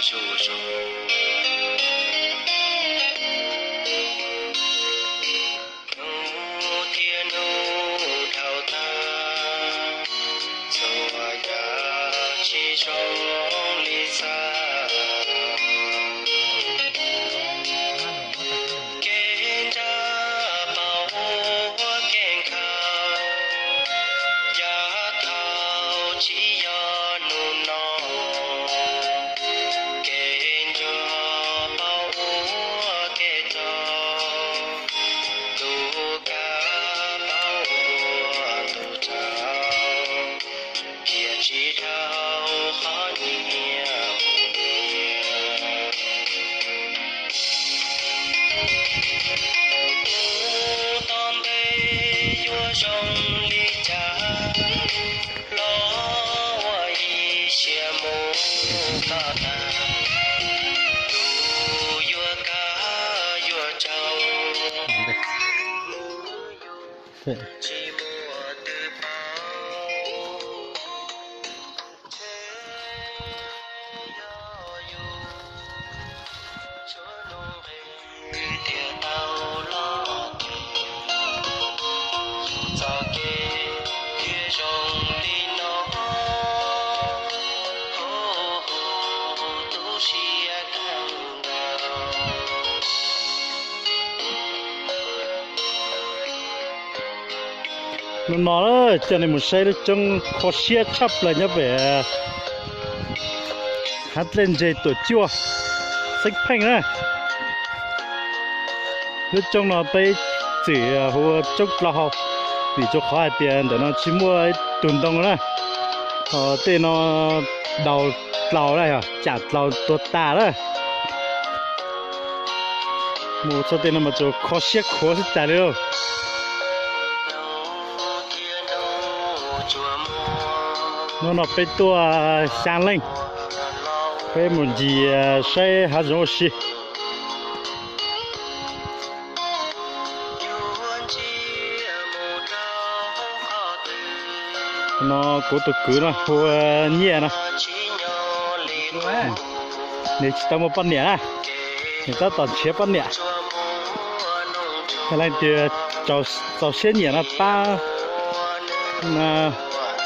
Hnub thiab hnub dhau tag, txhua yam tsis zoo li xav. Kev nrag paub ua kev nkhaus, yav thaum tsis yog hnub no. Kev nco paub ua kev txog, tus kab paub ua tus tsaug, cia tsis dhau qhov nyiam. Hnub tom ntej yuav zoo li cas, los ua ib siab mus kom tag, tus yuav kaj yuav tsaug, tsis muaj twg paub. Ntshe yog yus tshuav nuj nqis thiaj tau los txog kev thiaj zoo li no. Hu hu tu siab kawg nkaus. Hnub no coj nej mus saib lub roob kho siab tshaj plaws nyob pem hav dlej ntse Tuam Cuaj, xeeb Pheej na. Lub roob no peb txwm hu ua roob Dlau Hau, vim rau qhov hais tias ntawm no tsis muaj tus ntoo na. Ho tej no daus dlaus na, yog cam dlaus tuag tas na. Mus txog tej no mas tsuas kho siab khuav xwb tas li lauj. Hnub no peb tuaj xya leej, peb mus ncig saib hav zoov ua si. No kuv tus kwv no hu ua Nyiaj no, nws tsis tau muaj poj niam na, nws tab tom nrhiav poj niam. Leej twg txaus siab nyiam no pab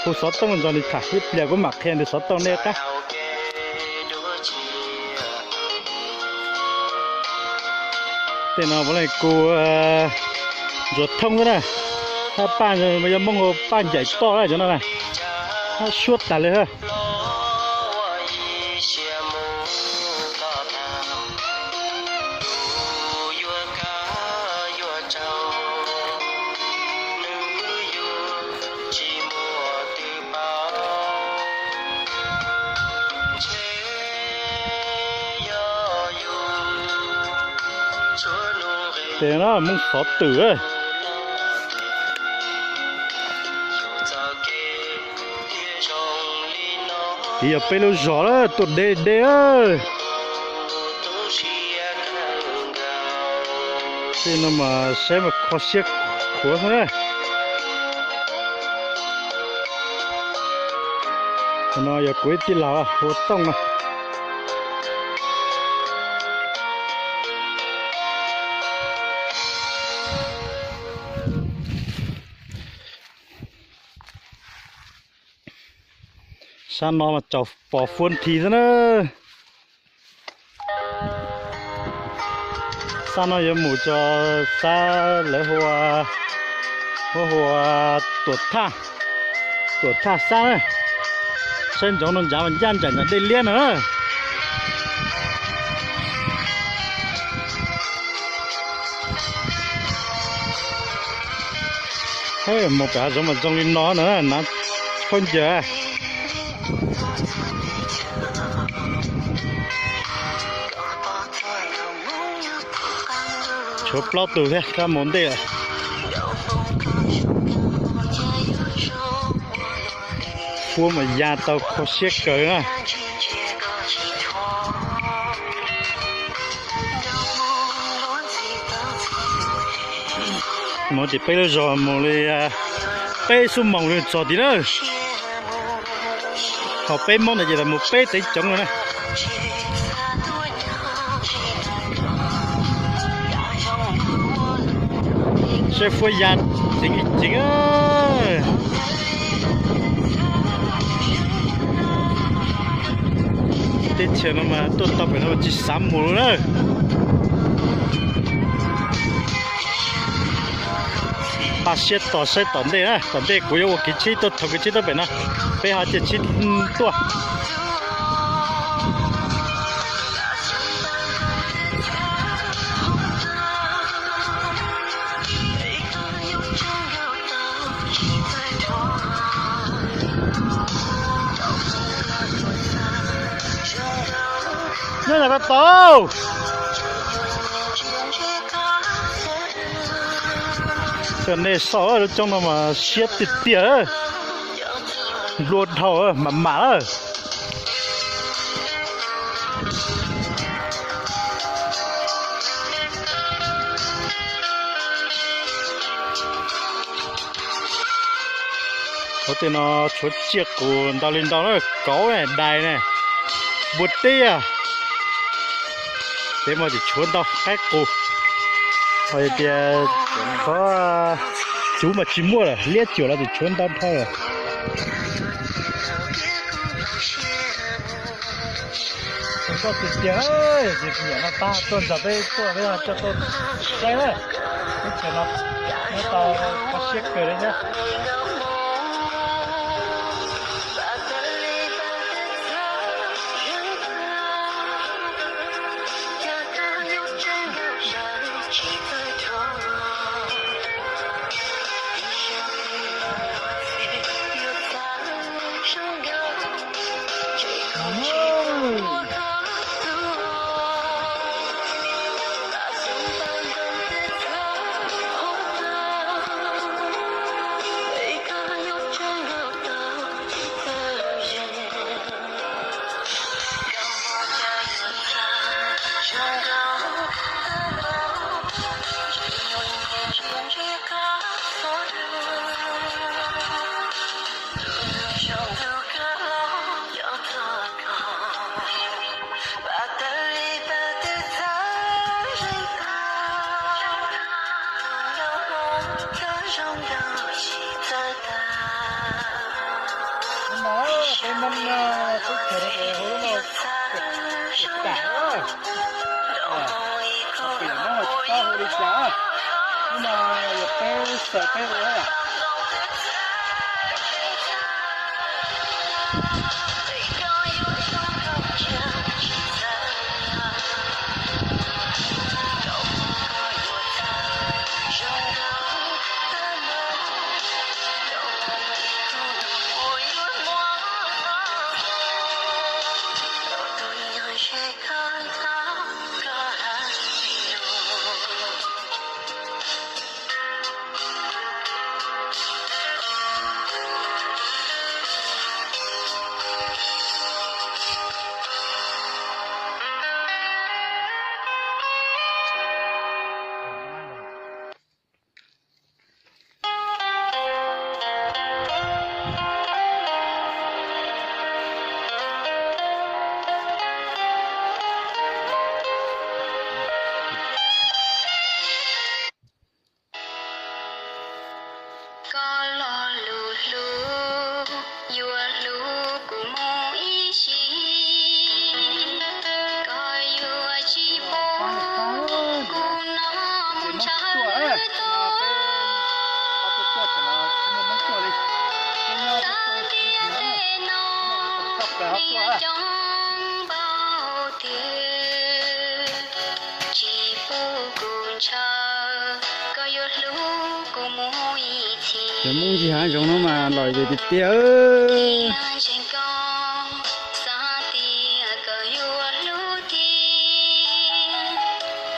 hu xov tooj nrog nws tham ib pliag kuv mam qhia nws xov tooj nej qab. Tej no puav leej kuv ntsuas thooj xwb na. Hab paj yog Moob hu paj ncaim toj na cov no na. Hab suab tas li hab. Ces no Moob xov twm. Tiv yog peb lub zos lawm, tuaj deb deb. Tej no mas saib mas kho siab khuav xwb na. Qhov no yog kuv ib tij laug hu ua Tooj no. Sab no mas tsaus pos fuab nthi xwb na. Sab no yuav mus tso sab lawv hu ua, hu ua Tuam Thaj, Tuam Thaj Xab na. Saib ntsoov no ntshav mas ncaj nraim ntawm dej liab no na. Mus pem hav zoov mas zoo li no na, hnav khaub ncaws. Tshuav plaub tug thiab, rov mus ntej lawm. Fuab mas ya tau kho siab kawg na. Mus ces peb lub zos mus li peb xuab moos li txog tid na. Ho peb Moob ntawd ces mus peb teev tsoov no na. Fuab ya ceev ceev. Teb chaws no mas tuaj tau pem no mas tsis xav mus lawm na. Npaj siab tos saib tom ntej na, tom ntej kuv yuav ua kev tsheb tuaj thauj kev tsheb tuaj pem no, peb ho caij tsheb tuaj. Nyob ntawm ko tau. Cov nej saib lub roob no mas siab tiag tiag, nplua dhau mam mam lawm. Ua tej no tshuav tsiaj qus ntau li ntau na, kauv ne, dais ne, npua teb, peb mas tseem tshuav ntau, qaib qus. Ho tias qhov cuv mas tsis muaj lawm, liab cuam los tseem tshuav ntau dhau lawm. Zoo nkauj tiag tiag, ces niam no pab tuaj nrog peb tuaj, peb ho coj tuaj saib na. Teb chaws no nyob tau kho siab kawg li thiab. Peb Hmoob teb chaws no hu lub no Kuam Tam, tiam no tsis paub hu li cas, hnub no yog peb xaws peb ua. Koj lo lus hlub yuav hlub kuv mus ib sim, koj yuav tsis pub kuv no mus ntshaw lwm tus. Tag ntiaj teb no, nej coob npaum twg tsis pub kuv ntshaw, koj yuav hlub kuv mus ib txhis. Cov Hmoob ntsis hav zoov no mas lom zem tiag tiag. Ntseeg koj, xav tias koj yuav hlub tiag,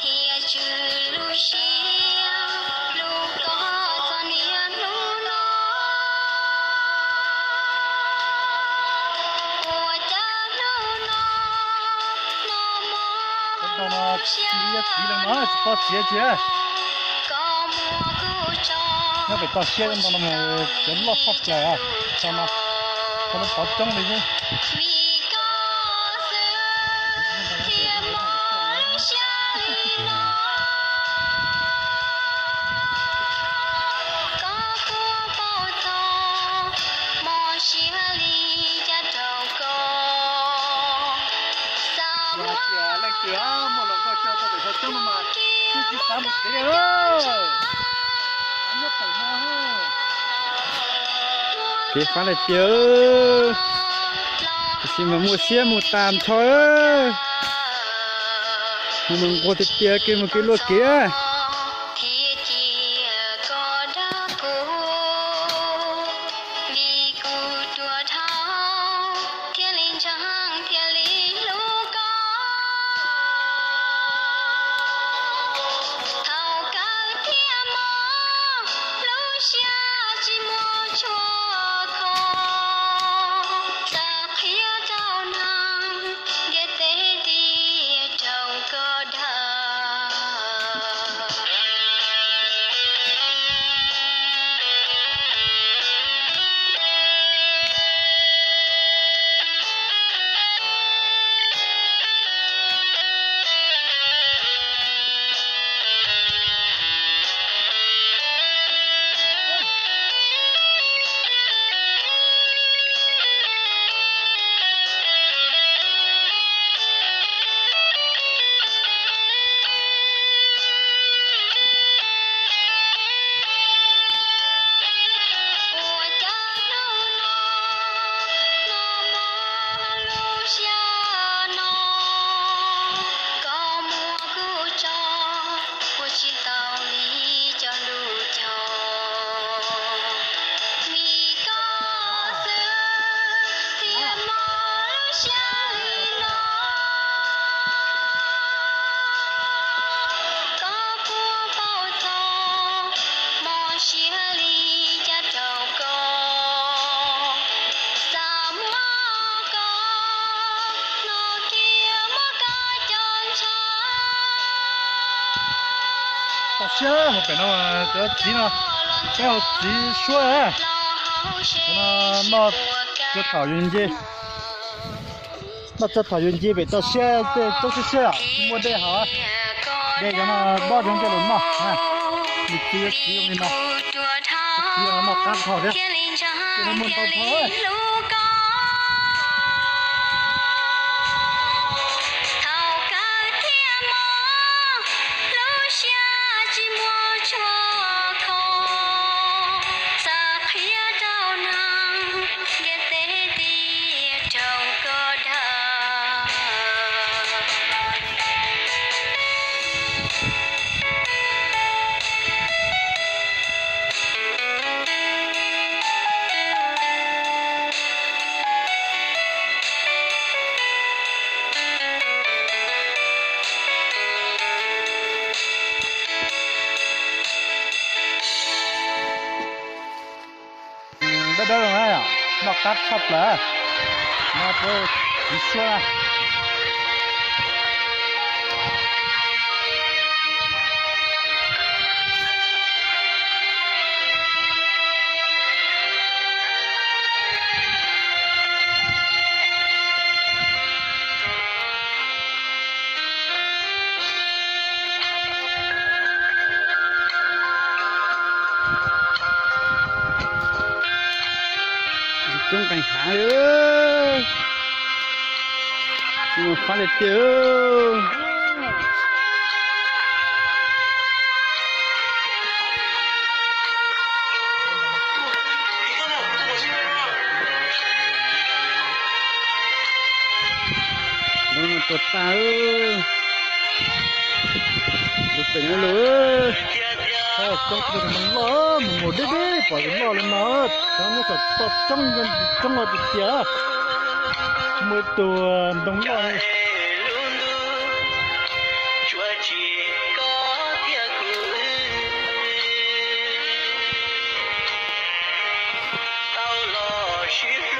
thiaj tswj lub siab hlub koj txog niaj hnub no. Ua cas hnub no, no mog, tsis pom txiv tsis, koj muab kuv tso, nyob pem toj siab ntau no mus cov loj tshaj plaws, tso no, tso lub pov roob li xwb. Vim koj xwb thiaj mob lub siab li no. Hais tias leej twg muaj hluas nkauj coj tuaj pem xov tooj no mas yeej tsis xav mus tsev li. Kev fab li tiag, tiam sis mas muaj siab mus tas nrho. Mus mus nquag tiag tiag, kev mus kev luaj kev. Thiab cia koj dag kuv, vim kuv ruam dhau, thiaj li ntseeg thiaj li hlub koj. Thaum kawg thiaj mob, lub siab tsis muaj tshuaj kho, xav qhia rau neeg ntiaj teb tias raug koj dag. Ua cas hnub no, no mob lub siab no, koj muab kuv tso, ua tsis tau li cov lus cog. Vim koj xwb thiaj mob lub siab li no. Koj puas paub txog mob siab li cas rau koj? Xav muab koj hlub kiag muab koj coj ntshaw. Tau siab hauv pem no, cov txiv no, peb hauv txiv suab. Cov no noj txog thaum yuav nce, noj txog thaum yuav nce pem tau siab, tej tsob siab siab, muaj dej haus. Dej cov no dob cov ncej los noj. Nws txiv yuav txiv zoo li no, txiv no noj qab nrho thiab. Tej no muaj ntau nrho. Thaum kawg thiaj mob, lub siab tsis muaj tshuaj kho, xav qhia rau neeg ntiaj teb tias raug koj dag. Dawb dawb los na, noj qab tshaj plaws. No rau txiv suab. Coob qee hav, fab li tiag. Lub no tuag tag. Lub pem no lub, coob tus mus loj, mus mus deb deb pom tus loj li no. Cov nyob saum toj roob, coob no tiag tiag. Tsis muaj ib tug ntoo loj li. Tiag, tus ntoo xwb.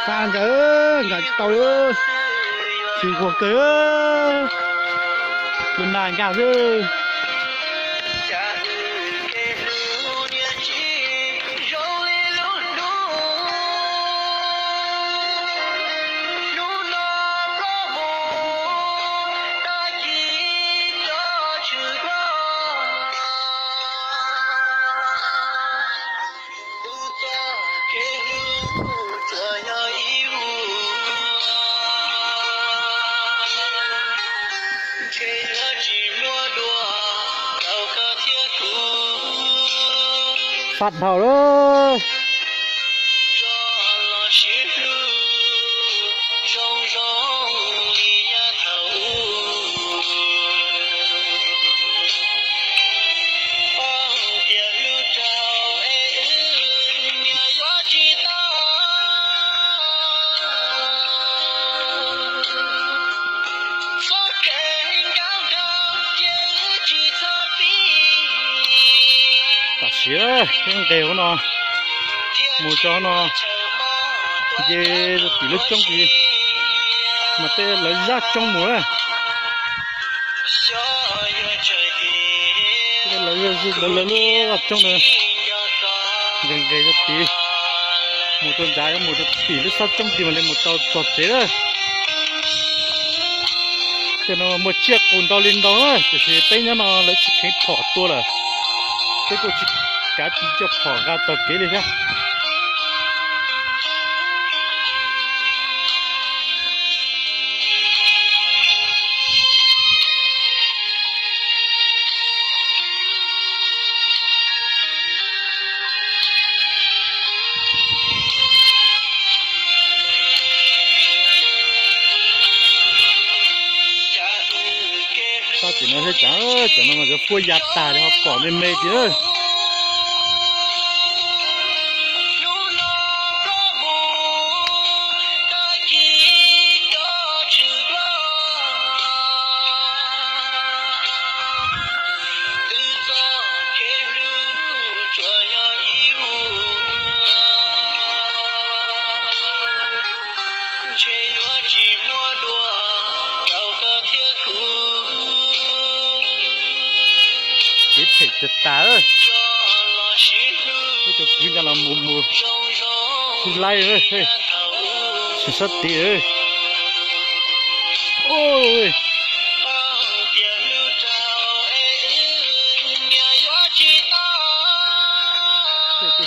Fab ntawd nkag tsis tau li, tsis nquag kawg, tus nas nkag xwb. Fab dhau lawm. Tam sim peb nqes no mus tso no, nce tim lub roob tid, mas tej lawv zaj roob mus na. Lawv, lawv lub zaj roob na, nqes nqes rau tid, mus rau nrad, mus rau tim lub zaj roob tid mas li mus tau txog tsev lawm. Cov no muaj tsiaj qus ntau li ntau na, tiam sis peb nyob no lawv tsis kheev phom tua lawm, peb kuj tsis kav tis coj phom nqa taug kev li thiab. Sab tim no thiab, cov no mas cov fuab ya tag li ho pom me me tiag. Kev phem tas tas, ib tug kwv nco los mus mus tsis laib, tsis sab tid.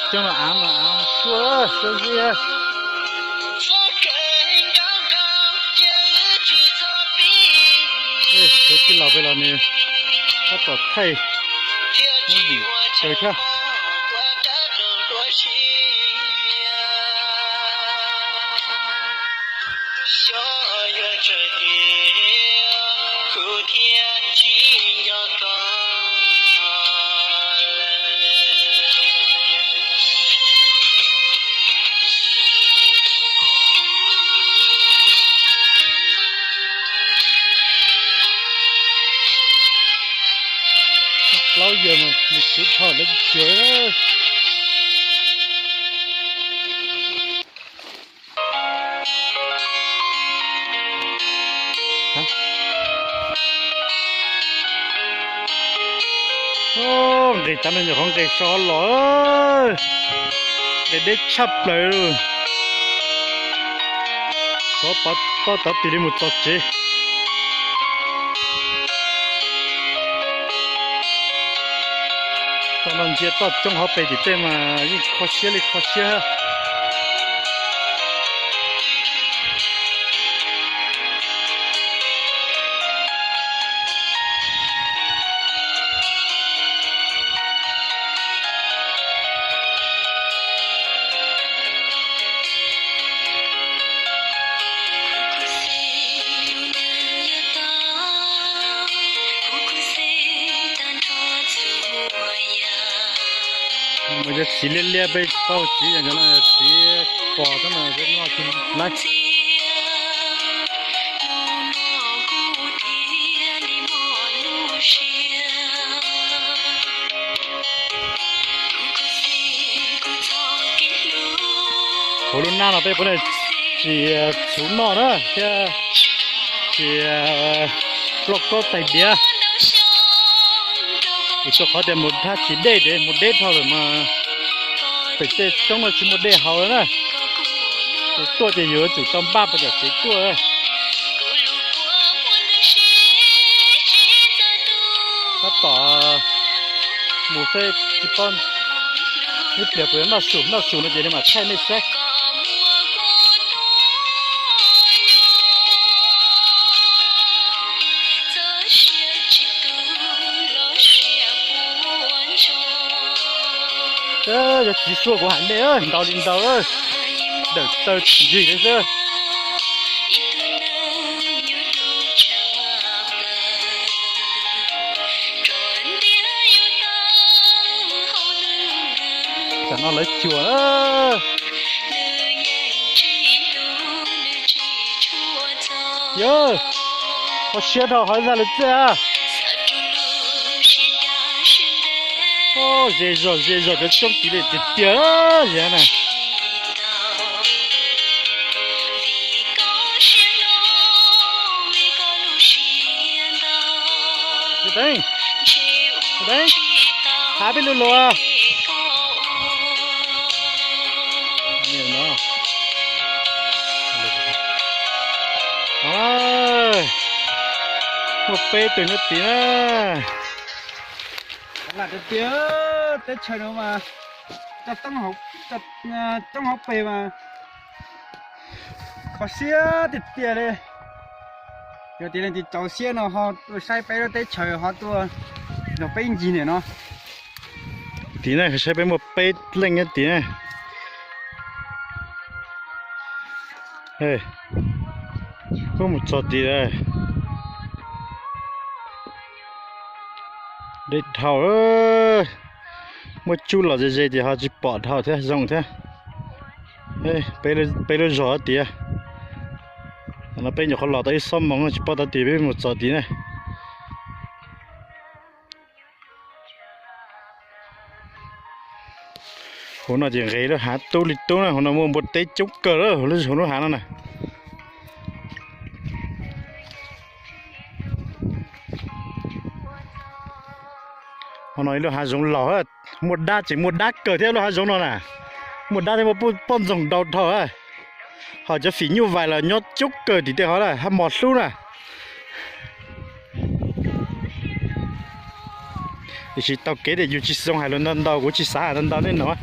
Coob los av mas av suab suab zib. Cov tij laug peb los nws tab tom thaij muab vim kaw thiab. Plaub yawg mus tsis dhau lawv tsis tshua. Nqis tav no nyuam qhuav nqis so los, nqis deb tshaj plaws li. Xyov pov pob tov tis li mus txog tsev. Tau no ntsia toj roob hauv pes tim tej mas yeej kho siab li kho siab. Mus yog txiv liab liab peb tsis paub txiv, yog cov no txiv pos tab mas peb noj tsis laib. Hauv lub hnab no peb puav leej tsis txhuv noj na thiab tsis lauj kaub tais diav. Vim rau qhov tias mus thaj tsam dej ces mus deb dhau lawm mas pem tej roob no tsis muaj dej haus lawm na. Ces tuaj ces yuav tsum tau npaj pov cam tsev tuaj. Tab tom mus xwb tsis paub ib pliag puas yuav noj su, noj su no ces mam thaij nej saib. Yog txiv suab kuv hais nej, ntau li ntau, dawm taw ntsis li xwb. Tam no lawv cuam. Yog, kho siab dhau hov zaj lawv txij a. Ze zog ze zog cov coob tiv li tiag tiag li na. Deev, Deev, thab peb lub lus. Muaj peb tug nyob tid na. Lam tiag tiag, teb chaws no mas cov coob hauv pes mas kho siab tiag tiag li. Yog tias leej twg txaus siab no ho tuaj saib peb lub teb chaws ho tuaj nrog peb ncig niam no. Tid na, saib peb muaj peb leej nyob tid na. Koj mus txog tid lawm. Deb dhau, muaj cub los ze ze ces ho tsis pom dhau thiab zoo thiab. Peb lub zos tias no peb nyuam qhuav los tau ib xuab moos tsis paub tau tid peb mus txog tid na. Hauv no ces nqes lub hav tub li tub na, hauv no muaj npua teb coob kawg lawm hauv lub hav no na. Hauv no ib lub hav zoov laus, muaj dab tseem muaj dab kawg thiab lub hav zoov no na. Muaj dab thiab muaj poj ntxoog ntau dhau. Ho cov fim nyuj vais los nyob coob kawg tim tej hov na, hab mos hlub na. Tiam sis taug kev tias yus tsis zoo hais lus ntau ntau, kuv tsis xav hais ntau ntau nej no.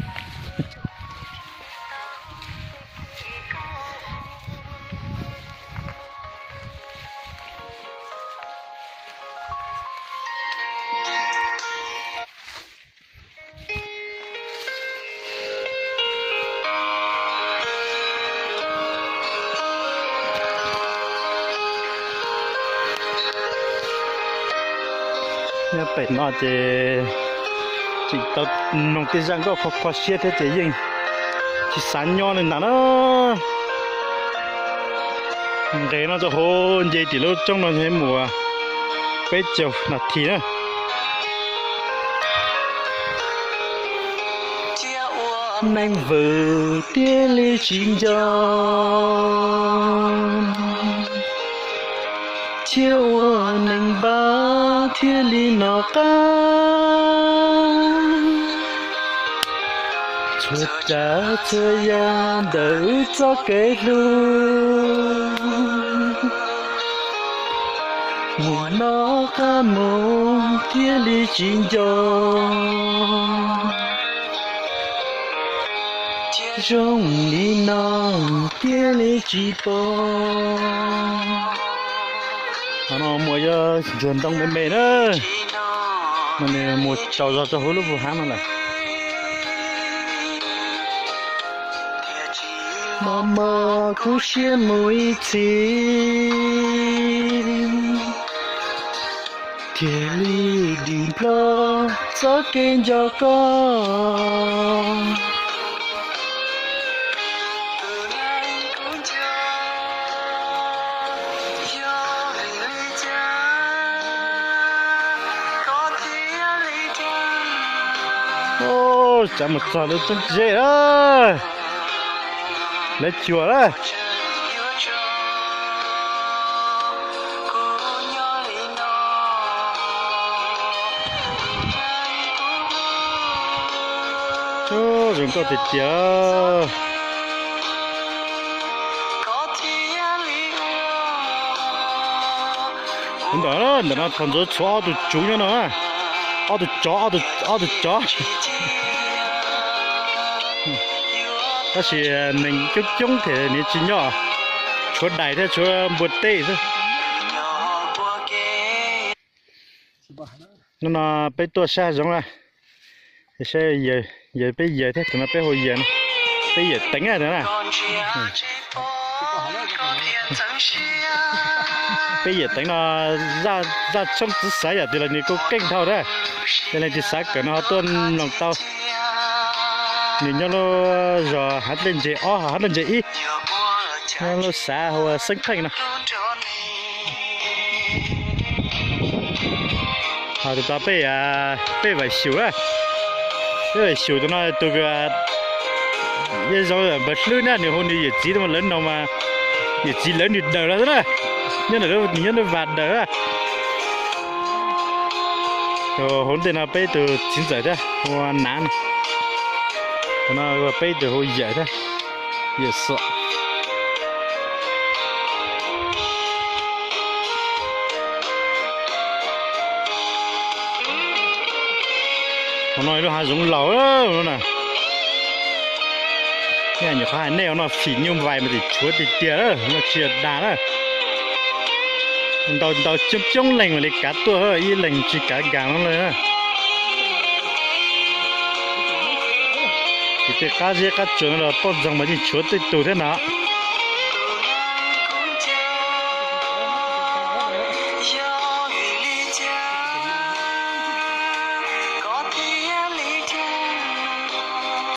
Nyob pem no ces tseem tau mloog tej zaj nkauj kho kho siab thiab ces yeej tsis xav nyob li ntag na. Nqes no rau hauv nce tim lub roob no mus peb caug nas this na. Neeg vwm thiaj li tsis nco, thiab ua neeg npab thiaj li nov qab. Txhua tsav txhua yam ntawm wb txoj kev hlub, mus nov qab mus thiaj li tsis nco. Zoo li no thiaj li tsis pom. Qhov no muaj ib ntsuag ntoo me me na, no nws mus tsaus zog rau hauv lub vus hav no lawm. Mos mos kub siab mus ib txhis, thiaj li dim nplooj txoj kev nco koj. Tsav mus txog lub roob zeb lawm. Lawv cuag lawm. Zoo nkauj tiag tiag. Ntawm, ntawm no thaum ntxuav tshuav ob tug tsuv nyob no, ob tug tsov, ob tug tsov. Tab sis neeg coob coob thiaj li tsis nyob, tshuav dais thiab tshuav npua teb xwb. Hnub no peb tuaj sab zoov na, saib yawg, peb yawg thiab, tus no peb hu yawg, peb yawm Teev na. Peb yawm Teev no, zaj tshoob txwv xav yam twg los nws kuj keej dhau na. Yog leej twg xav kawm no ho tuaj mloog tau. Nws nyob lub zos Hav Dej Ntse ob, Hav Dej Ntse ib, nyob lub xav hu ua Xeeb Pheej no. Ho tus tod peb, peb Vam Xyum, peb Vam Xyum tus no tus, yog zoo npawg Hlwb na, nws hu nws yawm txiv tuaj mas lawv noog mas yawm txiv lawv nws daws los xwb na. Nyob ntawm, nyob ntawm Vam Daws. Tus hauv ntej no peb tus txiv ntxawm thiab hu ua Nav no. Tus no peb tus hu yawm thiab, yawm Xuam. Hauv no lub hav zoov laus na. Nyuam qhuav hais nej, hauv no fim nyuj vais mas tim tshuav tiag tiag, no tsis yog dag na. Ntau ntau coob coob leej mam li kav tuaj, ib leeg tsis kav nkas no li na. Ces tej qab zeb qab tsuas no los poj ntxoog mas yeej tshuav tej tus thiab no.